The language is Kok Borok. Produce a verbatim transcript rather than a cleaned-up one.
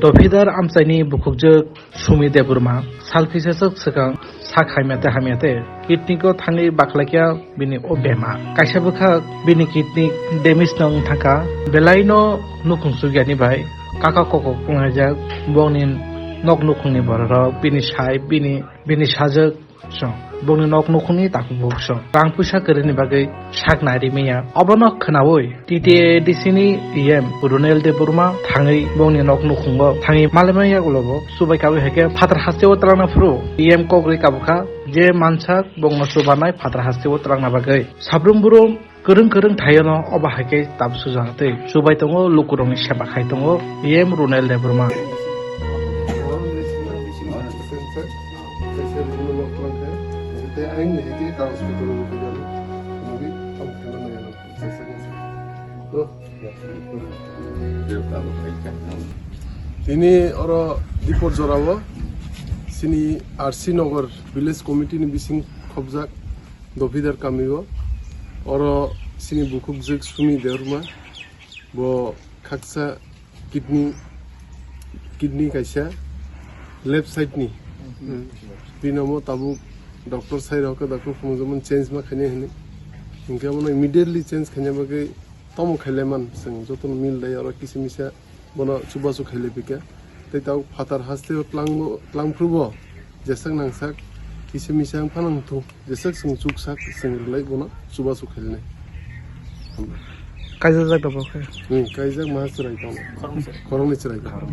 Dophidar amchaini bukhukjwk Sumi Debbarma salphisa swk swkang sak hamya tei hamya tei kidney-o thangwi baklaikha bini o bemar. Kaisa bwkhak bini kidney damage no wng thangkha. Belaino nukhung chukyani bai kaka kokok wnglaijak. Bongni nok nukhungni bororok bini sai bini, bini sajwk song, bongni nok nukhungni takhuk bukhuk song. Rang puisa kwrwini bagwi sak nai rimaya. Obono khwnaui T T A D C ni E M Runel Debbarma thangwi bongni nok nukhungo thangwi malaimaya ulo bo chubai kabwi hai khe phatar hasteo twlangna phuru E M kok rwi kabukha je mansak bongno chubanai phatar hasteo twlangna bagwi. Sabrum brum kwrwng kwrwng thaiono obo hai khe tab sujak tei chubai tongo, lukurokni seba khai tongo E M Runel Debbarma. Tini oro Dipor jorao chini R C Nagar Village Committee ni bising khobjak Dophidar kamio. Oro chini bukhukjwk Sumi Debbarma, bo khaksa kidney, kidney kaisa left side ni. Bini omo tabuk doctor sai rok khe doctor phunukjamani change ma khainai hinwi. Hinkhe abono immediately change khaina bagwi tamo khailaiman chwng jotono mil dai oro kisa misa bono chubachu khailai pika. Tei tabuk phatar hasteo twlangbo, twlangphrubo jeswk nangsak kisa misa wngphano wngthung. Jeswk chwng chuksak chwng rwlai bono chubachu khainai. Kaijak jak da bo khe? Hmm, kaijak maha chwrai tong. Khoroknwi chwrai tong.